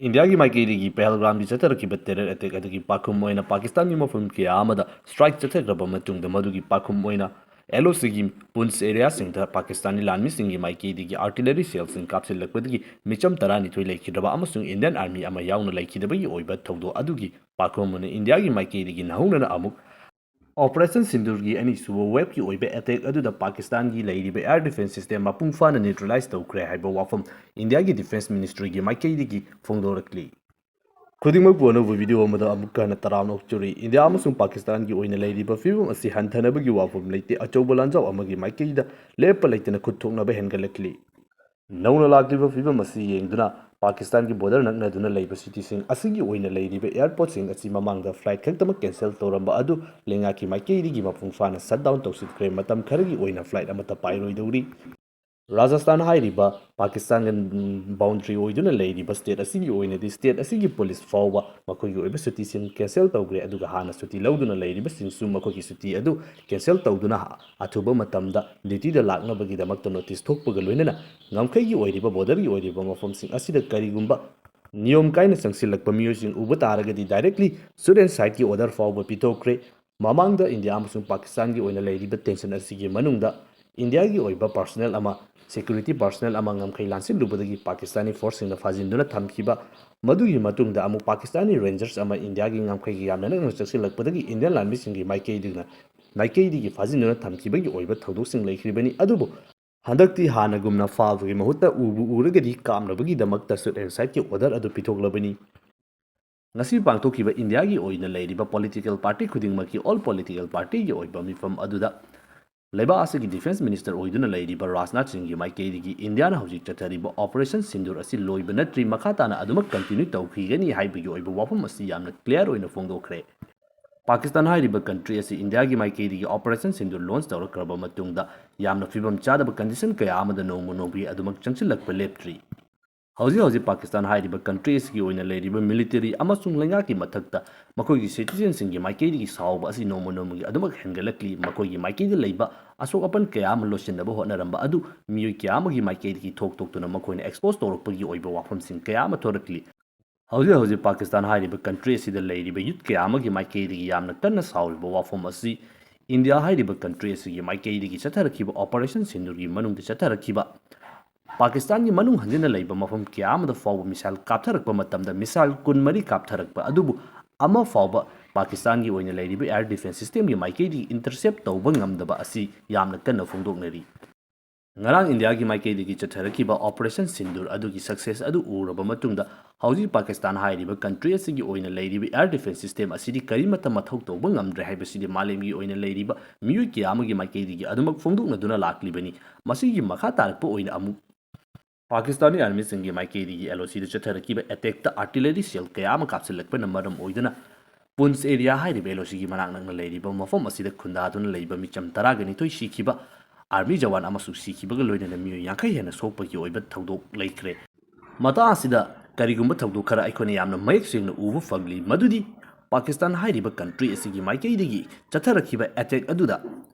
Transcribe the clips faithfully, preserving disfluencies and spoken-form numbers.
ꯏꯟꯗꯤꯌꯥꯒꯤ ꯃꯥꯏꯀꯩꯗꯒꯤ ꯄꯍꯜꯒꯥꯝꯒꯤ ꯆꯠꯊꯔꯛꯈꯤꯕ terror attack ꯑꯗꯨꯒꯤ ꯄꯥꯎꯈꯨꯝ ꯑꯣꯏꯅ ꯄꯥꯀꯤꯁꯇꯥꯟꯒꯤ ꯃꯐꯝ ꯀꯌꯥ ꯑꯃꯗ strike ꯆꯠꯊꯈ꯭ꯔꯕ ꯃꯇꯨꯡꯗ, ꯃꯗꯨꯒꯤ ꯄꯥꯎꯈꯨꯝ ꯑꯣꯏꯅ L O Cꯒꯤ ꯄꯨꯟꯁ areaꯁꯤꯡꯗ ꯄꯥꯀꯤꯁꯇꯥꯟꯒꯤ ꯂꯥꯟꯃꯤꯁꯤꯡꯒꯤ ꯃꯥꯏꯀꯩꯗꯒꯤ artillery shellꯁꯤꯡ ꯀꯥꯞꯁꯤꯜꯂꯛꯄꯗꯒꯤ ꯃꯤꯆꯝ ꯇꯔꯥꯅꯤꯊꯣꯏ ꯂꯩꯈꯤꯗ꯭ꯔꯕ ꯑꯃꯁꯨꯡ Indian Army ꯑꯃ ꯌꯥꯎꯅ ꯂꯩꯈꯤꯗꯕꯒꯤ ꯑꯣꯏꯕ ꯊꯧꯗꯣꯛ ꯑꯗꯨꯒꯤ ꯄꯥꯎꯈꯨꯝ ꯑꯣꯏꯅ ꯏꯟꯗꯤꯌꯥꯒꯤ ꯃꯥꯏꯀꯩꯗꯒꯤ ꯅꯧꯍꯧꯅꯅ ꯑꯃꯨꯛ Operation Sindoorꯒꯤ ꯑꯅꯤꯁꯨꯕ waveꯀꯤ ꯑꯣꯏꯕ attack ꯑꯗꯨꯗ ꯄꯥꯀꯤꯁꯇꯥꯟꯒꯤ ꯂꯩꯔꯤꯕ air defence system ꯃꯄꯨꯡ ꯐꯥꯅ neutralize ꯇꯧꯈ꯭ꯔꯦ ꯍꯥꯏꯕ ꯋꯥꯐꯝ ꯏꯟꯗꯤꯌꯥꯒꯤ Defence Ministryꯒꯤ ꯃꯥꯏꯀꯩꯗꯒꯤ ꯐꯣꯡꯗꯣꯔꯛꯂꯤ꯫ ꯈꯨꯗꯤꯡꯃꯛꯄꯨ ꯑꯅꯧꯕ video ꯑꯃꯗ ꯑꯃꯨꯛꯀ ꯍꯟꯅ ꯇꯔꯥꯝꯅ ꯑꯣꯛꯆꯔꯤ꯫ ꯏꯟꯗꯤꯌꯥ ꯑꯃꯁꯨꯡ ꯄꯥꯀꯤꯁꯇꯥꯟꯒꯤ ꯑꯣꯏꯅ ꯂꯩꯔꯤꯕ ꯐꯤꯕꯝ ꯑꯁꯤ ꯍꯟꯊꯅꯕꯒꯤ ꯋꯥꯐꯝ ꯂꯩꯇꯦ꯫ ꯑꯆꯧꯕ ꯂꯥꯟꯖꯥꯎ ꯑꯃꯒꯤ ꯃꯥꯏꯀꯩꯗ ꯂꯦꯞꯄ ꯂꯩꯇꯅ ꯈꯨꯠ ꯊꯣꯛꯅꯕ ꯍꯦꯟꯒꯠꯂꯛꯂꯤ꯫ ꯅꯧꯅ ꯂꯥꯛꯂꯤꯕ ꯐꯤꯕꯝ ꯑꯁꯤ ꯌꯦꯡꯗꯨꯅ ꯄꯥꯀꯤꯁꯇꯥꯟꯒꯤ border ꯅꯛꯅꯗꯨꯅ ꯂꯩꯕ cityꯁꯤꯡ ꯑꯁꯤꯒꯤ ꯑꯣꯏꯅ ꯂꯩꯔꯤꯕ airportꯁꯤꯡ ꯑꯁꯤ ꯃꯃꯥꯡꯗ flight ꯈꯛꯇꯃꯛ cancel ꯇꯧꯔꯝꯕ ꯑꯗꯨ ꯂꯩꯉꯥꯛꯀꯤ ꯃꯥꯏꯀꯩꯗꯒꯤ ꯃꯄꯨꯡ ꯐꯥꯅ shutdown ꯇꯧꯁꯤꯟꯈ꯭ꯔꯦ꯫ ꯃꯇꯝ ꯈꯔꯒꯤ ꯑꯣꯏꯅ flight ꯑꯃꯠꯇ ꯄꯥꯏꯔꯣꯏꯗꯧꯔꯤ꯫ ꯔꯥꯖꯁꯊꯥꯟ ꯍꯥꯏꯔꯤꯕ ꯄꯥꯀꯤꯁꯇꯥꯟꯒ boundary ꯑꯣꯏꯗꯨꯅ ꯂꯩꯔꯤꯕ state ꯑꯁꯤꯒꯤ ꯑꯣꯏꯅꯗꯤ state ꯑꯁꯤꯒꯤ police ꯐꯥꯎꯕ ꯃꯈꯣꯏꯒꯤ ꯑꯣꯏꯕ ꯁꯨꯇꯤꯁꯤꯡ cancel ꯇꯧꯈ꯭ꯔꯦ꯫ ꯑꯗꯨꯒ ꯍꯥꯟꯅ ꯁꯨꯇꯤ ꯂꯧꯗꯨꯅ ꯂꯩꯔꯤꯕꯁꯤꯡꯁꯨ ꯃꯈꯣꯏꯒꯤ ꯁꯨꯇꯤ ꯑꯗꯨ cancel ꯇꯧꯗꯨꯅ ꯑꯊꯨꯕ ꯃꯇꯝꯗ dutyꯗ ꯂꯥꯛꯅꯕꯒꯤꯗꯃꯛꯇ notice ꯊꯣꯛꯄꯒ ꯂꯣꯏꯅꯅ ꯉꯝꯈꯩꯒꯤ ꯑꯣꯏꯔꯤꯕ borderꯒꯤ ꯑꯣꯏꯔꯤꯕ ꯃꯐꯝꯁꯤꯡ ꯑꯁꯤꯗ ꯀꯔꯤꯒꯨꯝꯕ ꯅꯤꯌꯣꯝ ꯀꯥꯏꯅ ꯆꯪꯁꯤꯜꯂꯛꯄ ꯃꯤꯑꯣꯏꯁꯤꯡ ꯎꯕ ꯇꯥꯔꯒꯗꯤ directly shoot and siteꯀꯤ order ꯐꯥꯎꯕ ꯄꯤꯊꯣꯛꯈ꯭ꯔꯦ꯫ ꯃꯃꯥꯡꯗ ꯏꯟꯗꯤꯌꯥ ꯑꯃꯁꯨꯡ ꯄꯥꯀꯤꯁꯇꯥꯟꯒꯤ ꯑꯣꯏꯅ ꯂꯩꯔꯤꯕ tension ꯑꯁꯤꯒꯤ ꯃꯅꯨꯡꯗ ꯏꯟꯗꯤꯌꯥꯒꯤ ꯑꯣꯏꯕ personnel ꯑꯃ, security personnel ꯑꯃ ꯉꯝꯈꯩ ꯂꯥꯟꯁꯤꯜꯂꯨꯕꯗꯒꯤ ꯄꯥꯀꯤꯁꯇꯥꯅꯤ forceꯁꯤꯡꯅ ꯐꯥꯖꯤꯟꯗꯨꯅ ꯊꯝꯈꯤꯕ, ꯃꯗꯨꯒꯤ ꯃꯇꯨꯡꯗ ꯑꯃꯨꯛ ꯄꯥꯀꯤꯁꯇꯥꯅꯤ rangers ꯑꯃ ꯏꯟꯗꯤꯌꯥꯒꯤ ꯉꯝꯈꯩꯒꯤ ꯌꯥꯝꯅ ꯅꯛꯅ ꯆꯪꯁꯤꯜꯂꯛꯄꯗꯒꯤ Indian ꯂꯥꯟꯃꯤꯁꯤꯡꯒꯤ ꯃꯥꯏꯀꯩꯗꯨꯅ, ꯃꯥꯏꯀꯩꯗꯒꯤ ꯐꯥꯖꯤꯟꯗꯨꯅ ꯊꯝꯈꯤꯕꯒꯤ ꯑꯣꯏꯕ ꯊꯧꯗꯣꯛꯁꯤꯡ ꯂꯩꯈ꯭ꯔꯤꯕꯅꯤ꯫ ꯑꯗꯨꯕꯨ ꯍꯟꯗꯛꯇꯤ ꯍꯥꯟꯅꯒꯨꯝꯅ ꯐꯥꯕꯒꯤ ꯃꯍꯨꯠꯇ ꯎꯕꯨ ꯎꯔꯒꯗꯤ ꯀꯥꯞꯅꯕꯒꯤꯗꯃꯛꯇ shoot and siteꯀꯤ order ꯑꯗꯨ ꯄꯤꯊꯣꯛꯂꯕꯅꯤ꯫ ꯉꯁꯤ ꯄꯥꯡꯊꯣꯛꯈꯤꯕ ꯏꯟꯗꯤꯌꯥꯒꯤ ꯑꯣꯏꯅ ꯂꯩꯔꯤꯕ political party ꯈꯨꯗꯤꯡꯃꯛꯀꯤ all political partyꯒꯤ ꯑꯣꯏꯕ ꯃꯤꯐꯝ ꯑꯗꯨꯗ ꯂꯩꯕꯥꯛ ꯑꯁꯤꯒꯤ defence minister ꯑꯣꯏꯗꯨꯅ ꯂꯩꯔꯤꯕ ꯔꯥꯖꯅꯥꯊ ꯁꯤꯡꯒꯤ ꯃꯥꯏꯀꯩꯗꯒꯤ ꯏꯟꯗꯤꯌꯥꯅ ꯍꯧꯖꯤꯛ ꯆꯠꯊꯔꯤꯕ Operation Sindoor ꯑꯁꯤ ꯂꯣꯏꯕ ꯅꯠꯇ꯭ꯔꯤ, ꯃꯈꯥ ꯇꯥꯅ ꯑꯗꯨꯃꯛ continue ꯇꯧꯈꯤꯒꯅꯤ ꯍꯥꯏꯕꯒꯤ ꯑꯣꯏꯕ ꯋꯥꯐꯝ ꯑꯁꯤ ꯌꯥꯝꯅ clear ꯑꯣꯏꯅ ꯐꯣꯡꯗꯣꯛꯈ꯭ꯔꯦ꯫ ꯄꯥꯀꯤꯁꯇꯥꯟ ꯍꯥꯏꯔꯤꯕ country ꯑꯁꯤ ꯏꯟꯗꯤꯌꯥꯒꯤ ꯃꯥꯏꯀꯩꯗꯒꯤ Operation Sindoor launch ꯇꯧꯔꯛꯈ꯭ꯔꯕ ꯃꯇꯨꯡꯗ ꯌꯥꯝꯅ ꯐꯤꯕꯝ ꯆꯥꯗꯕ condition ꯀꯌꯥ ꯑꯃꯗ ꯅꯣꯡꯃ ꯅꯣꯡꯃꯒꯤ ꯑꯗꯨꯃꯛ ꯆꯪꯁꯤꯜꯂꯛꯄ ꯂꯦꯞꯇ꯭ꯔꯤ꯫ ꯍꯧꯖꯤꯛ ꯍꯧꯖꯤꯛ ꯄꯥꯀꯤꯁꯇꯥꯟ ꯍꯥꯏꯔꯤꯕ country ꯑꯁꯤꯒꯤ ꯑꯣꯏꯅ ꯂꯩꯔꯤꯕ military ꯑꯃꯁꯨꯡ ꯂꯩꯉꯥꯛꯀꯤ ꯃꯊꯛꯇ ꯃꯈꯣꯏꯒꯤ citizenꯁꯤꯡꯒꯤ ꯃꯥꯏꯀꯩꯗꯒꯤ ꯁꯥꯎꯕ ꯑꯁꯤ ꯅꯣꯡꯃ ꯅꯣꯡꯃꯒꯤ ꯑꯗꯨꯃꯛ ꯍꯦꯟꯒꯠꯂꯛꯂꯤ꯫ ꯃꯈꯣꯏꯒꯤ ꯃꯥꯏꯀꯩꯗ ꯂꯩꯕ ꯑꯁꯣꯛ ꯑꯄꯟ ꯀꯌꯥ ꯑꯃ ꯂꯣꯏꯁꯤꯟꯅꯕ ꯍꯣꯠꯅꯔꯝꯕ ꯑꯗꯨ ꯃꯤꯑꯣꯏ ꯀꯌꯥ ꯑꯃꯒꯤ ꯃꯥꯏꯀꯩꯗꯒꯤ ꯊꯣꯛ ꯊꯣꯛꯇꯨꯅ ꯃꯈꯣꯏꯅ expose ꯇꯧꯔꯛꯄꯒꯤ ꯑꯣꯏꯕ ꯋꯥꯐꯝꯁꯤꯡ ꯀꯌꯥ ꯑꯃ ꯊꯣꯔꯛꯂꯤ꯫ ꯍꯧꯖꯤꯛ ꯍꯧꯖꯤꯛ ꯄꯥꯀꯤꯁꯇꯥꯟ ꯍꯥꯏꯔꯤꯕ ꯀꯟꯇ꯭ꯔꯤ ꯑꯁꯤꯗ ꯂꯩꯔꯤꯕ ꯌꯨꯠ ꯀꯌꯥ ꯑꯃꯒꯤ ꯃꯥꯏꯀꯩꯗꯒꯤ ꯌꯥꯝꯅ ꯀꯟꯅ ꯁꯥꯎꯔꯤꯕ ꯋꯥꯐꯝ ꯑꯁꯤ ꯏꯟꯗꯤꯌꯥ ꯍꯥꯏꯔꯤꯕ ꯀꯟꯇ꯭ꯔꯤ ꯑꯁꯤꯒꯤ ꯃꯥꯏꯀꯩꯗꯒꯤ ꯆꯠꯊꯔꯛꯈꯤꯕ ꯑꯣꯄꯔꯦꯁꯟ ꯁꯤꯟꯗꯨꯔꯒꯤ ꯃꯅꯨꯡꯗ ꯆꯠꯊꯔꯛꯈꯤꯕ ꯄꯥꯀꯤꯁꯇꯥꯟꯒꯤ ꯃꯅꯨꯡ ꯍꯟꯖꯤꯟꯅ ꯂꯩꯕ ꯃꯐꯝ ꯀꯌꯥ ꯑꯃꯗ ꯐꯥꯎꯕ ꯃꯤꯁꯥꯏꯜ ꯀꯥꯞꯊꯔꯛꯄ ꯃꯇꯝꯗ ꯃꯤꯁꯥꯏꯜ ꯀꯨꯟꯃꯔꯤ ꯀꯥꯞꯊꯔꯛꯄ ꯑꯗꯨꯕꯨ ꯑꯃ ꯐꯥꯎꯕ ꯄꯥꯀꯤꯁꯇꯥꯟꯒꯤ ꯑꯣꯏꯅ ꯂꯩꯔꯤꯕ ꯑꯦꯌꯔ ꯗꯤꯐꯦꯟꯁ ꯁꯤꯁꯇꯦꯝꯒꯤ ꯃꯥꯏꯀꯩꯗꯒꯤ ꯏꯟꯇꯔꯁꯦꯞ ꯇꯧꯕ ꯉꯝꯗꯕ ꯑꯁꯤ ꯌꯥꯝꯅ ꯀꯟꯅ ꯐꯣꯡꯗꯣꯛꯅꯔꯤ꯫ ꯉꯔꯥꯡ ꯏꯟꯗꯤꯌꯥꯒꯤ ꯃꯥꯏꯀꯩꯗꯒꯤ ꯆꯠꯊꯔꯛꯈꯤꯕ ꯑꯣꯄꯔꯦꯁꯟ ꯁꯤꯟꯗꯨꯔ ꯑꯗꯨꯒꯤ ꯁꯛꯁꯦꯁ ꯑꯗꯨ ꯎꯔꯕ ꯃꯇꯨꯡꯗ ꯍꯧꯖꯤꯛ ꯄꯥꯀꯤꯁꯇꯥꯟ ꯍꯥꯏꯔꯤꯕ ꯀꯟꯇ꯭ꯔꯤ ꯑꯁꯤꯒꯤ ꯑꯣꯏꯅ ꯂꯩꯔꯤꯕ ꯑꯦꯌꯔ ꯗꯤꯐꯦꯟꯁ ꯁꯤꯁꯇꯦꯝ ꯑꯁꯤꯗꯤ ꯀꯔꯤꯃꯠꯇ ꯃꯊꯧ ꯇꯧꯕ ꯉꯝꯗ꯭ꯔꯦ ꯍꯥꯏꯕꯁꯤꯗꯤ ꯃꯥꯂꯦꯝꯒꯤ ꯑꯣꯏꯅ ꯂꯩꯔꯤꯕ ꯃꯤꯑꯣꯏ ꯀꯌꯥ ꯑꯃꯒꯤ ꯃꯥꯏꯀꯩꯗꯒꯤ ꯑꯗꯨꯃꯛ ꯐꯣꯡꯗꯣꯛꯅꯗꯨꯅ ꯂꯥꯛꯂꯤꯕꯅꯤ꯫ ꯃꯁꯤꯒꯤ ꯃꯈꯥ ꯇꯥꯔꯛꯄ ꯑꯣꯏꯅ ꯑꯃꯨꯛ ꯄꯥꯀꯤꯁꯇꯥꯅꯤ ꯑꯥꯔꯃꯤꯁꯤꯡꯒꯤ ꯃꯥꯏꯀꯩꯗꯒꯤ ꯑꯦꯜ ꯑꯣ ꯁꯤꯗ ꯆꯠꯊꯔꯛꯈꯤꯕ ꯑꯦꯇꯦꯛꯇ ꯑꯥꯔꯇꯤꯂꯔꯤ ꯁꯦꯜ ꯀꯌꯥ ꯑꯃ ꯀꯥꯞꯁꯤꯜꯂꯛꯄꯅ ꯃꯔꯝ ꯑꯣꯏꯗꯨꯅ ꯄꯨꯟꯁ ꯑꯦꯔꯤꯌꯥ ꯍꯥꯏꯔꯤꯕ ꯑꯦꯜ ꯑꯣ ꯁꯤꯒꯤ ꯃꯅꯥꯛ ꯅꯛꯅ ꯂꯩꯔꯤꯕ ꯃꯐꯝ ꯑꯁꯤꯗ ꯈꯨꯟꯗꯥꯗꯨꯅ ꯂꯩꯕ ꯃꯤꯆꯝ ꯇꯔꯥꯒ ꯅꯤꯊꯣꯏ ꯁꯤꯈꯤꯕ, ꯑꯥꯔꯃꯤ ꯖꯋꯥꯟ ꯑꯃꯁꯨ ꯁꯤꯈꯤꯕꯒ ꯂꯣꯏꯅꯅ ꯃꯤꯑꯣꯏ ꯌꯥꯡꯈꯩ ꯍꯦꯟꯅ ꯁꯣꯛꯄꯒꯤ ꯑꯣꯏꯕ ꯊꯧꯗꯣꯛ ꯂꯩꯈ꯭ꯔꯦ꯫ ꯃꯇꯥꯡ ꯑꯁꯤꯗ ꯀꯔꯤꯒꯨꯝꯕ ꯊꯧꯗꯣꯛ ꯈꯔ ꯑꯩꯈꯣꯏꯅ ꯌꯥꯝꯅ ꯃꯌꯦꯛ ꯁꯦꯡꯅ ꯎꯕ ꯐꯪꯂꯤ, ꯃꯗꯨꯗꯤ ꯄꯥꯀꯤꯁꯇꯥꯟ ꯍꯥꯏꯔꯤꯕ ꯀꯟꯇ꯭ꯔꯤ ꯑꯁꯤꯒꯤ ꯃꯥꯏꯀꯩꯗꯒꯤ ꯆꯠꯊꯔꯛꯈꯤꯕ ꯑꯦꯇꯦꯛ ꯑꯗꯨꯗ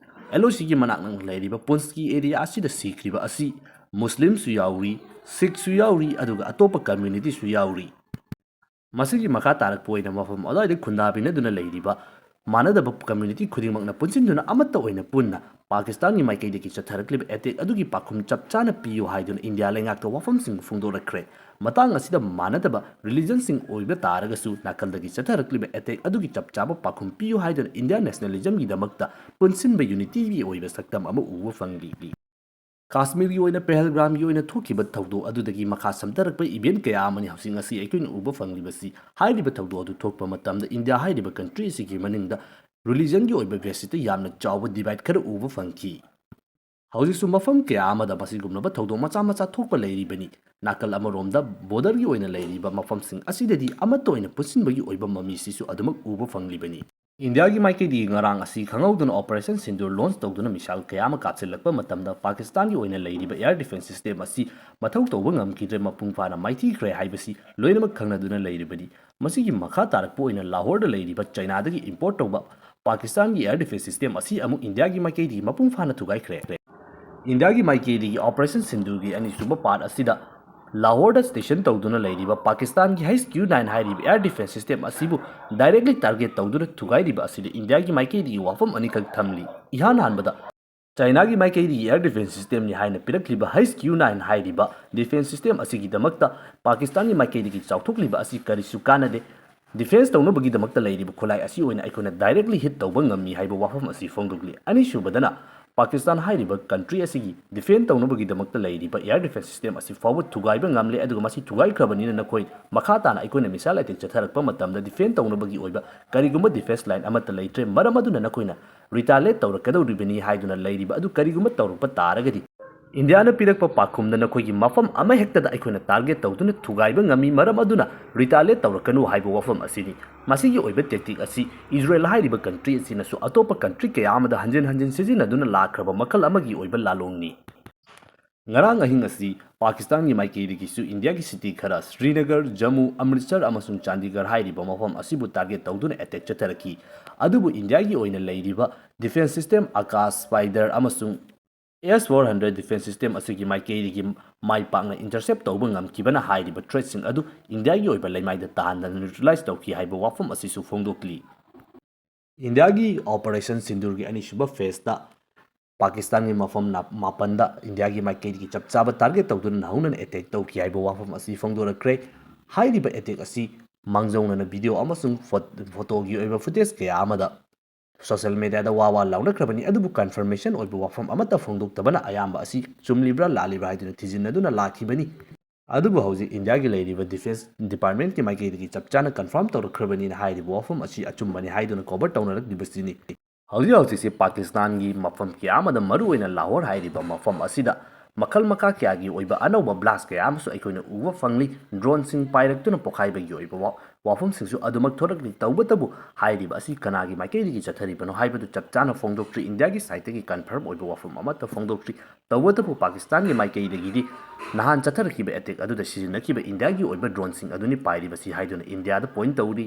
ꯑꯦꯜ ꯑꯣ ꯁꯤꯒꯤ ꯃꯅꯥꯛ ꯅꯛꯅ ꯂꯩꯔꯤꯕ ꯄꯨꯟꯁꯀꯤ ꯑꯦꯔꯤꯌꯥ ꯑꯁꯤꯗ ꯁꯤꯈ꯭ꯔꯤꯕ ꯑꯁꯤ ꯃꯨꯁꯂꯤꯝꯁꯨ ꯌꯥꯎꯔꯤ, ꯁꯤꯈꯁꯨ ꯌꯥꯎꯔꯤ, ꯑꯗꯨꯒ ꯑꯇꯣꯞꯄ ꯀꯝꯃ꯭ꯌꯨꯅꯤꯇꯤꯁꯨ ꯌꯥꯎꯔꯤ꯫ ꯃꯁꯤꯒꯤ ꯃꯈꯥ ꯇꯥꯔꯛꯄ ꯑꯣꯏꯅ ꯃꯐꯝ ꯑꯗꯨꯋꯥꯏꯗ ꯈꯨꯟꯗꯥꯃꯤꯟꯅꯗꯨꯅ ꯂꯩꯔꯤꯕ ꯃꯥꯟꯅꯗꯕ ꯀꯝꯃ꯭ꯌꯨꯅꯤꯇꯤ ꯈꯨꯗꯤꯡꯃꯛꯅ ꯄꯨꯟꯁꯤꯟꯗꯨꯅ ꯑꯃꯠꯇ ꯑꯣꯏꯅ ꯄꯨꯟꯅ ꯄꯥꯀꯤꯁꯇꯥꯟꯒꯤ ꯃꯥꯏꯀꯩꯗꯒꯤ ꯆꯠꯊꯔꯛꯂꯤꯕ ꯑꯦꯇꯦꯛ ꯑꯗꯨꯒꯤ ꯄꯥꯎꯈꯨꯝ ꯆꯞ ꯆꯥꯅ ꯄꯤꯌꯨ ꯍꯥꯏꯗꯨꯅ ꯏꯟꯗꯤꯌꯥ ꯂꯩꯉꯥꯛꯇ ꯋꯥꯐꯝꯁꯤꯡ ꯐꯣꯡꯗꯣꯔꯛꯈ꯭ꯔꯦ꯫ ꯃꯇꯥꯡ ꯑꯁꯤꯗ ꯃꯥꯟꯅꯗꯕ ꯔꯤꯂꯤꯖꯟꯁꯤꯡ ꯑꯣꯏꯕ ꯇꯥꯔꯒꯁꯨ ꯅꯥꯀꯜꯗꯒꯤ ꯆꯠꯊꯔꯛꯂꯤꯕ ꯑꯦꯇꯦꯛ ꯑꯗꯨꯒꯤ ꯆꯞ ꯆꯥꯕ ꯄꯥꯎꯈꯨꯝ ꯄꯤꯌꯨ ꯍꯥꯏꯗꯨꯅ ꯏꯟꯗꯤꯌꯥ ꯅꯦꯁꯅꯦꯂꯤꯖꯝꯒꯤꯗꯃꯛꯇ ꯄꯨꯟꯁꯤꯟꯕ ꯌꯨꯅꯤꯇꯤꯒꯤ ꯑꯣꯏꯕ ꯁꯛꯇꯝ ꯑꯃ ꯎꯕ ꯐꯪꯂꯤ꯫ ꯀꯥꯁꯃꯤꯔꯒꯤ ꯑꯣꯏꯅ ꯄꯦꯍꯜꯒ꯭ꯔꯥꯝꯒꯤ ꯑꯣꯏꯅ ꯊꯣꯛꯈꯤꯕ ꯊꯧꯗꯣꯛ ꯑꯗꯨꯗꯒꯤ ꯃꯈꯥ ꯁꯝꯊꯔꯛꯄ ꯏꯚꯦꯟ ꯀꯌꯥ ꯑꯃꯅꯤ ꯍꯧꯖꯤꯛ ꯉꯁꯤ ꯑꯩꯈꯣꯏꯅ ꯎꯕ ꯐꯪꯂꯤꯕꯁꯤ꯫ ꯍꯥꯏꯔꯤꯕ ꯊꯧꯗꯣꯛ ꯑꯗꯨ ꯊꯣꯛꯄ ꯃꯇꯝꯗ ꯏꯟꯗꯤꯌꯥ ꯍꯥꯏꯔꯤꯕ ꯀꯟꯇ꯭ꯔꯤ ꯑꯁꯤꯒꯤ ꯃꯅꯨꯡꯗ ꯔꯤꯂꯤꯖꯟꯒꯤ ꯑꯣꯏꯕ ꯕꯦꯁꯤꯁꯇ ꯌꯥꯝꯅ ꯆꯥꯎꯕ ꯗꯤꯚꯥꯏꯠ ꯈꯔ ꯎꯕ ꯐꯪꯈꯤ꯫ ꯍꯧꯖꯤꯛꯁꯨ ꯃꯐꯝ ꯀꯌꯥ ꯑꯃꯗ ꯃꯁꯤꯒꯨꯝꯂꯕ ꯊꯧꯗꯣꯛ ꯃꯆꯥ ꯃꯆꯥ ꯊꯣꯛꯄ ꯂꯩꯔꯤꯕꯅꯤ꯫ ꯅꯥꯀꯜ ꯑꯃꯔꯣꯝꯗ ꯕꯣꯔꯗꯔꯒꯤ ꯑꯣꯏꯅ ꯂꯩꯔꯤꯕ ꯃꯐꯝꯁꯤꯡ ꯑꯁꯤꯗꯗꯤ ꯑꯃꯠꯇ ꯑꯣꯏꯅ ꯄꯨꯟꯁꯤꯟꯕꯒꯤ ꯑꯣꯏꯕ ꯃꯃꯤꯁꯤꯁꯨ ꯑꯗꯨꯃꯛ ꯎꯕ ꯐꯪꯂꯤꯕꯅꯤ꯫ ꯏꯟꯗꯤꯌꯥꯒꯤ ꯃꯥꯏꯀꯩꯗꯒꯤ ꯉꯔꯥꯡ ꯑꯁꯤ ꯈꯪꯍꯧꯗꯅ ꯑꯣꯄꯔꯦꯁꯟ ꯁꯤꯟꯗꯨꯔ ꯂꯣꯟꯆ ꯇꯧꯗꯨꯅ ꯃꯤꯁꯥꯏꯜ ꯀꯌꯥ ꯑꯃ ꯀꯥꯞꯁꯤꯜꯂꯛꯄ ꯃꯇꯝꯗ ꯄꯥꯀꯤꯁꯇꯥꯟꯒꯤ ꯑꯣꯏꯅ ꯂꯩꯔꯤꯕ ꯑꯦꯌꯔ ꯗꯤꯐꯦꯟꯁ ꯁꯤꯁꯇꯦꯝ ꯑꯁꯤ ꯃꯊꯧ ꯇꯧꯕ ꯉꯝꯈꯤꯗ꯭ꯔꯦ, ꯃꯄꯨꯡ ꯐꯥꯅ ꯃꯥꯏꯊꯤꯈ꯭ꯔꯦ ꯍꯥꯏꯕꯁꯤ ꯂꯣꯏꯅꯃꯛ ꯈꯪꯅꯗꯨꯅ ꯂꯩꯔꯤꯕꯅꯤ꯫ ꯃꯁꯤꯒꯤ ꯃꯈꯥ ꯇꯥꯔꯛꯄ ꯑꯣꯏꯅ ꯂꯥꯍꯣꯔꯗ ꯂꯩꯔꯤꯕ ꯆꯩꯅꯥꯗꯒꯤ ꯏꯝꯄꯣꯔꯠ ꯇꯧꯕ ꯄꯥꯀꯤꯁꯇꯥꯟꯒꯤ ꯑꯦꯌꯔ ꯗꯤꯐꯦꯟꯁ ꯁꯤꯁꯇꯦꯝ ꯑꯁꯤ ꯑꯃꯨꯛ ꯏꯟꯗꯤꯌꯥꯒꯤ ꯃꯥꯏꯀꯩꯗꯒꯤ ꯃꯄꯨꯡ ꯐꯥꯅ ꯊꯨꯒꯥꯏꯈ꯭ꯔꯦ꯫ ꯏꯟꯗꯤꯌꯥꯒꯤ ꯃꯥꯏꯀꯩꯗꯒꯤ ꯑꯣꯄꯔꯦꯁꯟ ꯁꯤꯟꯗꯨꯔꯒꯤ ꯑꯅꯤꯁꯨꯕ ꯄꯥꯔꯠ ꯑꯁꯤꯗ ꯂꯥꯍꯣꯔꯗ station ꯇꯧꯗꯨꯅ ꯂꯩꯔꯤꯕ ꯄꯥꯀꯤꯁꯇꯥꯟꯒꯤ H Q nine ꯍꯥꯏꯔꯤꯕ air defence system ꯑꯁꯤꯕꯨ directly target ꯇꯧꯗꯨꯅ ꯊꯨꯒꯥꯏꯔꯤꯕ ꯑꯁꯤꯗ ꯏꯟꯗꯤꯌꯥꯒꯤ ꯃꯥꯏꯀꯩꯗꯒꯤ ꯋꯥꯐꯝ ꯑꯅꯤꯈꯛ ꯊꯝꯂꯤ꯫ ꯏꯍꯥꯟ ꯍꯥꯟꯕꯗ ꯆꯥꯏꯅꯥꯒꯤ ꯃꯥꯏꯀꯩꯗꯒꯤ air defence systemꯅꯤ ꯍꯥꯏꯅ ꯄꯤꯔꯛꯂꯤꯕ H Q nine ꯍꯥꯏꯔꯤꯕ defence system ꯑꯁꯤꯒꯤꯗꯃꯛꯇ ꯄꯥꯀꯤꯁꯇꯥꯟꯒꯤ ꯃꯥꯏꯀꯩꯗꯒꯤ ꯆꯥꯎꯊꯣꯛꯂꯤꯕ ꯑꯁꯤ ꯀꯔꯤꯁꯨ ꯀꯥꯟꯅꯗꯦ꯫ Defence ꯇꯧꯅꯕꯒꯤꯗꯃꯛꯇ ꯂꯩꯔꯤꯕ ꯈꯨꯠꯂꯥꯏ ꯑꯁꯤ ꯑꯣꯏꯅ ꯑꯩꯈꯣꯏꯅ directly hit ꯇꯧꯕ ꯉꯝꯃꯤ ꯍꯥꯏꯕ ꯋꯥꯐꯝ ꯑꯁꯤ ꯐꯣꯡꯗꯣꯛꯂꯤ꯫ ꯑꯅꯤꯁꯨꯕꯗꯅ, ꯄꯥꯀꯤꯁꯇꯥꯟ ꯍꯥꯏꯔꯤꯕ country ꯑꯁꯤꯒꯤ defend ꯇꯧꯅꯕꯒꯤꯗꯃꯛꯇ ꯂꯩꯔꯤꯕ air defence system ꯑꯁꯤ ꯐꯥꯎꯕ ꯊꯨꯒꯥꯏꯕ ꯉꯝꯂꯦ, ꯑꯗꯨꯒ ꯃꯁꯤ ꯊꯨꯒꯥꯏꯈ꯭ꯔꯕꯅꯤꯅ ꯅꯈꯣꯏ ꯃꯈꯥ ꯇꯥꯅ ꯑꯩꯈꯣꯏꯅ missile attack ꯆꯠꯊꯔꯛꯄ ꯃꯇꯝꯗ defend ꯇꯧꯅꯕꯒꯤ ꯑꯣꯏꯕ ꯀꯔꯤꯒꯨꯝꯕ defence line ꯑꯃꯠꯇ ꯂꯩꯇ꯭ꯔꯦ, ꯃꯔꯝ ꯑꯗꯨꯅ ꯅꯈꯣꯏꯅ retaliate ꯇꯧꯔꯛꯀꯗꯧꯔꯤꯕꯅꯤ ꯍꯥꯏꯗꯨꯅ ꯂꯩꯔꯤꯕ ꯑꯗꯨ ꯀꯔꯤꯒꯨꯝꯕ ꯇꯧꯔꯛꯄ ꯇꯥꯔꯒꯗꯤ, ꯏꯟꯗꯤꯌꯥꯅ ꯄꯤꯔꯛꯄ ꯄꯥꯎꯈꯨꯝꯗ ꯅꯈꯣꯏꯒꯤ ꯃꯐꯝ ꯑꯃꯍꯦꯛꯇꯗ ꯑꯩꯈꯣꯏꯅ target ꯇꯧꯗꯨꯅ ꯊꯨꯒꯥꯏꯕ ꯉꯝꯃꯤ, ꯃꯔꯝ ꯑꯗꯨꯅ retaliate ꯇꯧꯔꯛꯀꯅꯨ ꯍꯥꯏꯕ ꯋꯥꯐꯝ ꯑꯁꯤꯅꯤ꯫ ꯃꯁꯤꯒꯤ ꯑꯣꯏꯕ tactic ꯑꯁꯤ ꯏꯖꯔꯦꯜ ꯍꯥꯏꯔꯤꯕ country ꯑꯁꯤꯅꯁꯨ ꯑꯇꯣꯞꯄ country ꯀꯌꯥ ꯑꯃꯗ ꯍꯟꯖꯤꯟ ꯍꯟꯖꯤꯟ ꯁꯤꯖꯤꯟꯅꯗꯨꯅ ꯂꯥꯛꯈ꯭ꯔꯕ ꯃꯈꯜ ꯑꯃꯒꯤ ꯑꯣꯏꯕ ꯂꯥꯂꯣꯡꯅꯤ꯫ ꯉꯔꯥꯡ ꯑꯍꯤꯡ ꯑꯁꯤ ꯄꯥꯀꯤꯁꯇꯥꯟꯒꯤ ꯃꯥꯏꯀꯩꯗꯒꯤꯁꯨ ꯏꯟꯗꯤꯌꯥꯒꯤ city ꯈꯔ ꯁ꯭ꯔꯤꯅꯒꯔ, ꯖꯝꯃꯨ, ꯑꯃ꯭ꯔꯤꯠꯁꯔ ꯑꯃꯁꯨꯡ ꯆꯥꯟꯗꯤꯒꯔ ꯍꯥꯏꯔꯤꯕ ꯃꯐꯝ ꯑꯁꯤꯕꯨ target ꯇꯧꯗꯨꯅ attack ꯆꯠꯊꯔꯛꯈꯤ꯫ ꯑꯗꯨꯕꯨ ꯏꯟꯗꯤꯌꯥꯒꯤ ꯑꯣꯏꯅ ꯂꯩꯔꯤꯕ defence system Akash Spider ꯑꯃꯁꯨꯡ S four hundred defence system ꯑꯁꯤꯒꯤ ꯃꯥꯏꯀꯩꯗꯒꯤ ꯃꯥꯏ ꯄꯥꯛꯅ intercept ꯇꯧꯕ ꯉꯝꯈꯤꯕꯅ ꯍꯥꯏꯔꯤꯕ threatꯁꯤꯡ ꯑꯗꯨ ꯏꯟꯗꯤꯌꯥꯒꯤ ꯑꯣꯏꯕ ꯂꯩꯃꯥꯏꯗ ꯇꯥꯍꯟꯗꯅ neutralize ꯇꯧꯈꯤ ꯍꯥꯏꯕ ꯋꯥꯐꯝ ꯑꯁꯤꯁꯨ ꯐꯣꯡꯗꯣꯛꯂꯤ꯫ ꯏꯟꯗꯤꯌꯥꯒꯤ Operation ꯁꯤꯟꯗꯨꯔꯒꯤ ꯑꯅꯤꯁꯨꯕ phaseꯇ ꯄꯥꯀꯤꯁꯇꯥꯟꯒꯤ ꯃꯐꯝ ꯅꯥ-, ꯃꯥꯄꯟꯗ ꯏꯟꯗꯤꯌꯥꯒꯤ ꯃꯥꯏꯀꯩꯗꯒꯤ ꯆꯞ ꯆꯥꯕ target ꯇꯧꯗꯨꯅ ꯅꯧꯍꯧꯅꯅ attack ꯇꯧꯈꯤ ꯍꯥꯏꯕ ꯋꯥꯐꯝ ꯑꯁꯤ ꯐꯣꯡꯗꯣꯔꯛꯈ꯭ꯔꯦ꯫ ꯍꯥꯏꯔꯤꯕ attack ꯑꯁꯤ ꯃꯥꯡꯖꯧꯅꯅ video ꯑꯃꯁꯨꯡ ꯐꯣ-, photoꯒꯤ ꯑꯣꯏꯕ footage ꯀꯌꯥ ꯑꯃꯗ social mediaꯗ ꯋꯥ ꯋꯥ ꯂꯥꯎꯅꯈ꯭ꯔꯕꯅꯤ, ꯑꯗꯨꯕꯨ confirmation ꯑꯣꯏꯕ ꯋꯥꯐꯝ ꯑꯃꯠꯇ ꯐꯣꯡꯗꯣꯛꯇꯕꯅ ꯑꯌꯥꯝꯕ ꯑꯁꯤ ꯆꯨꯝꯂꯤꯕ꯭ꯔꯥ ꯂꯥꯜꯂꯤꯕ꯭ꯔꯥ ꯍꯥꯏꯗꯨꯅ ꯊꯤꯖꯤꯟꯅꯗꯨꯅ ꯂꯥꯛꯈꯤꯕꯅꯤ꯫ ꯑꯗꯨꯕꯨ ꯍꯧꯖꯤꯛ ꯏꯟꯗꯤꯌꯥꯒꯤ ꯂꯩꯔꯤꯕ defence departmentꯀꯤ ꯃꯥꯏꯀꯩꯗꯒꯤ ꯆꯞ ꯆꯥꯅ confirm ꯇꯧꯔꯛꯈ꯭ꯔꯕꯅꯤꯅ ꯍꯥꯏꯔꯤꯕ ꯋꯥꯐꯝ ꯑꯁꯤ ꯑꯆꯨꯝꯕꯅꯤ ꯍꯥꯏꯗꯨꯅ cover ꯇꯧꯅꯔꯛꯂꯤꯕꯁꯤꯅꯤ꯫ ꯍꯧꯖꯤꯛ ꯍꯧꯖꯤꯛꯁꯤ ꯄꯥꯀꯤꯁꯇꯥꯟꯒꯤ ꯃꯐꯝ ꯀꯌꯥ ꯑꯃꯗ, ꯃꯔꯨꯑꯣꯏꯅ ꯂꯥꯍꯣꯔ ꯍꯥꯏꯔꯤꯕ ꯃꯐꯝ ꯑꯁꯤꯗ, ꯃꯈꯜ ꯃꯈꯥ ꯀꯌꯥꯒꯤ ꯑꯣꯏꯕ ꯑꯅꯧꯕ blast ꯀꯌꯥ ꯑꯃꯁꯨ ꯑꯩꯈꯣꯏꯅ ꯎꯕ ꯐꯪꯂꯤ꯫ Droneꯁꯤꯡ ꯄꯥꯏꯔꯛꯇꯨꯅ ꯄꯣꯈꯥꯏꯕꯒꯤ ꯑꯣꯏꯕ ꯋꯥ-, ꯋꯥꯐꯝꯁꯤꯡꯁꯨ ꯑꯗꯨꯃꯛ ꯊꯣꯔꯛꯂꯤ꯫ ꯇꯧꯕꯇꯕꯨ ꯍꯥꯏꯔꯤꯕ ꯑꯁꯤ ꯀꯅꯥꯒꯤ ꯃꯥꯏꯀꯩꯗꯒꯤ ꯆꯠꯊꯔꯤꯕꯅꯣ ꯍꯥꯏꯕꯗꯨ ꯆꯞ ꯆꯥꯅ ꯐꯣꯡꯗꯣꯛꯇ꯭ꯔꯤ꯫ ꯏꯟꯗꯤꯌꯥꯒꯤ sideꯇꯒꯤ confirm ꯑꯣꯏꯕ ꯋꯥꯐꯝ ꯑꯃꯠꯇ ꯐꯣꯡꯗꯣꯛꯇ꯭ꯔꯤ꯫ ꯇꯧꯕꯇꯕꯨ ꯄꯥꯀꯤꯁꯇꯥꯟꯒꯤ ꯃꯥꯏꯀꯩꯗꯒꯤꯗꯤ ꯅꯍꯥꯟ ꯆꯠꯊꯔꯛꯈꯤꯕ attack ꯑꯗꯨꯗ ꯁꯤꯖꯤꯟꯅꯈꯤꯕ ꯏꯟꯗꯤꯌꯥꯒꯤ ꯑꯣꯏꯕ droneꯁꯤꯡ ꯑꯗꯨꯅꯤ ꯄꯥꯏꯔꯤꯕꯁꯤ ꯍꯥꯏꯗꯨꯅ ꯏꯟꯗꯤꯌꯥꯗ point ꯇꯧꯔꯤ꯫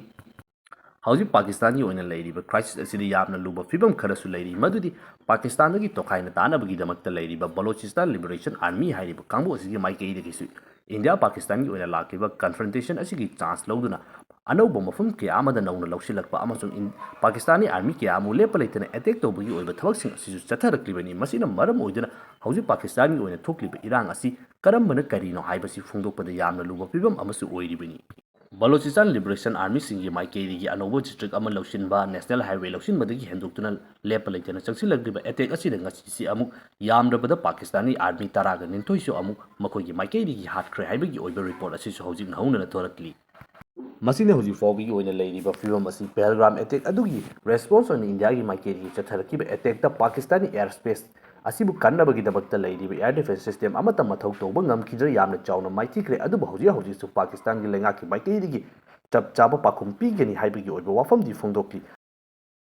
ꯍꯧꯖꯤꯛ ꯄꯥꯀꯤꯁꯇꯥꯟꯒꯤ ꯑꯣꯏꯅ ꯂꯩꯔꯤꯕ crisis ꯑꯁꯤꯗ ꯌꯥꯝꯅ ꯂꯨꯕ ꯐꯤꯕꯝ ꯈꯔꯁꯨ ꯂꯩꯔꯤ, ꯃꯗꯨꯗꯤ ꯄꯥꯀꯤꯁꯇꯥꯟꯗꯒꯤ ꯇꯣꯈꯥꯏꯅ ꯇꯥꯅꯕꯒꯤꯗꯃꯛꯇ ꯂꯩꯔꯤꯕ Balochistan Liberation Army ꯍꯥꯏꯔꯤꯕ ꯀꯥꯡꯕꯨ ꯑꯁꯤꯒꯤ ꯃꯥꯏꯀꯩꯗꯒꯤꯁꯨ ꯏꯟꯗꯤꯌꯥ ꯄꯥꯀꯤꯁꯇꯥꯟꯒꯤ ꯑꯣꯏꯅ ꯂꯥꯛꯈꯤꯕ ꯀꯟꯐ꯭ꯔꯟꯇꯦꯁꯟ ꯑꯁꯤꯒꯤ ꯆꯥꯟꯁ ꯂꯧꯗꯨꯅ ꯑꯅꯧꯕ ꯃꯐꯝ ꯀꯌꯥ ꯑꯃꯗ ꯅꯧꯅ ꯂꯧꯁꯤꯜꯂꯛꯄ ꯑꯃꯁꯨꯡ ꯏꯟ-, ꯄꯥꯀꯤꯁꯇꯥꯅꯤ ꯑꯥꯔꯃꯤ ꯀꯌꯥ ꯑꯃꯕꯨ ꯂꯦꯞꯄ ꯂꯩꯇꯅ ꯑꯦꯇꯦꯛ ꯇꯧꯕꯒꯤ ꯑꯣꯏꯕ ꯊꯕꯛꯁꯤꯡ ꯑꯁꯤꯁꯨ ꯆꯠꯊꯔꯛꯂꯤꯕꯅꯤ꯫ ꯃꯁꯤꯅ ꯃꯔꯝ ꯑꯣꯏꯗꯨꯅ ꯍꯧꯖꯤꯛ ꯄꯥꯀꯤꯁꯇꯥꯟꯒꯤ ꯑꯣꯏꯅ ꯊꯣꯛꯂꯤꯕ ꯏꯔꯥꯡ ꯑꯁꯤ ꯀꯔꯝꯕꯅ ꯀꯔꯤꯅꯣ ꯍꯥꯏꯕꯁꯤ ꯐꯣꯡꯗꯣꯛꯄꯗ ꯌꯥꯝꯅ ꯂꯨꯕ ꯐꯤꯕꯝ ꯑꯃꯁꯨ ꯑꯣꯏꯔꯤꯕꯅꯤ꯫ ꯕꯂꯣꯆꯤꯁꯇꯥꯟ ꯂꯤꯕꯔꯦꯁꯟ ꯑꯥꯔꯃꯤꯁꯤꯡꯒꯤ ꯃꯥꯏꯀꯩꯗꯒꯤ ꯑꯅꯧꯕ ꯗꯤꯁꯇ꯭ꯔꯤꯛ ꯑꯃ ꯂꯧꯁꯤꯟꯕ, ꯅꯦꯁꯅꯦꯜ ꯍꯥꯏꯋꯦ ꯂꯧꯁꯤꯟꯕꯗꯒꯤ ꯍꯦꯟꯗꯣꯛꯇꯨꯅ ꯂꯦꯞꯄ ꯂꯩꯇꯅ ꯆꯪꯁꯤꯜꯂꯛꯂꯤꯕ ꯑꯦꯇꯦꯛ ꯑꯁꯤꯗ ꯉꯁꯤꯁꯤ ꯑꯃꯨꯛ ꯌꯥꯝꯗ꯭ꯔꯕꯗ ꯄꯥꯀꯤꯁꯇꯥꯅꯤ ꯑꯥꯔꯃꯤ ꯇꯔꯥꯒ ꯅꯤꯊꯣꯏꯁꯨ ꯑꯃꯨꯛ ꯃꯈꯣꯏꯒꯤ ꯃꯥꯏꯀꯩꯗꯒꯤ ꯍꯥꯠꯈ꯭ꯔꯦ ꯍꯥꯏꯕꯒꯤ ꯑꯣꯏꯕ ꯔꯤꯄꯣꯔꯠ ꯑꯁꯤꯁꯨ ꯍꯧꯖꯤꯛ ꯅꯧꯍꯧꯅꯅ ꯊꯣꯔꯛꯂꯤ꯫ ꯃꯁꯤꯅ ꯍꯧꯖꯤꯛ ꯐꯥꯎꯕꯒꯤ ꯑꯣꯏꯅ ꯂꯩꯔꯤꯕ ꯐꯤꯕꯝ ꯑꯁꯤ꯫ ꯄꯍꯜꯒꯥꯝ ꯑꯦꯇꯦꯛ ꯑꯗꯨꯒꯤ ꯔꯦꯁꯄꯣꯟꯁ ꯑꯣꯏꯅ ꯏꯟꯗꯤꯌꯥꯒꯤ ꯃꯥꯏꯀꯩꯗꯒꯤ ꯆꯠꯊꯔꯛꯈꯤꯕ ꯑꯦꯇꯦꯛꯇ ꯄꯥꯀꯤꯁꯇꯥꯅꯤ ꯑꯦꯌꯔ ꯁ꯭ꯄꯦꯁ ꯑꯁꯤꯕꯨ ꯀꯟꯅꯕꯒꯤꯗꯃꯛꯇ ꯂꯩꯔꯤꯕ ꯑꯦꯌꯔ ꯗꯤꯐꯦꯟꯁ ꯁꯤꯁꯇꯦꯝ ꯑꯃꯠꯇ ꯃꯊꯧ ꯇꯧꯕ ꯉꯝꯈꯤꯗ꯭ꯔꯦ꯫ ꯌꯥꯝꯅ ꯆꯥꯎꯅ ꯃꯥꯏꯊꯤꯈ꯭ꯔꯦ꯫ ꯑꯗꯨꯕꯨ ꯍꯧꯖꯤꯛ ꯍꯧꯖꯤꯛꯁꯨ ꯄꯥꯀꯤꯁꯇꯥꯟꯒꯤ ꯂꯩꯉꯥꯛꯀꯤ ꯃꯥꯏꯀꯩꯗꯒꯤ ꯆꯞ ꯆꯥꯕ ꯄꯥꯎꯈꯨꯝ ꯄꯤꯒꯅꯤ ꯍꯥꯏꯕꯒꯤ ꯑꯣꯏꯕ ꯋꯥꯐꯝꯗꯤ ꯐꯣꯡꯗꯣꯛꯂꯤ꯫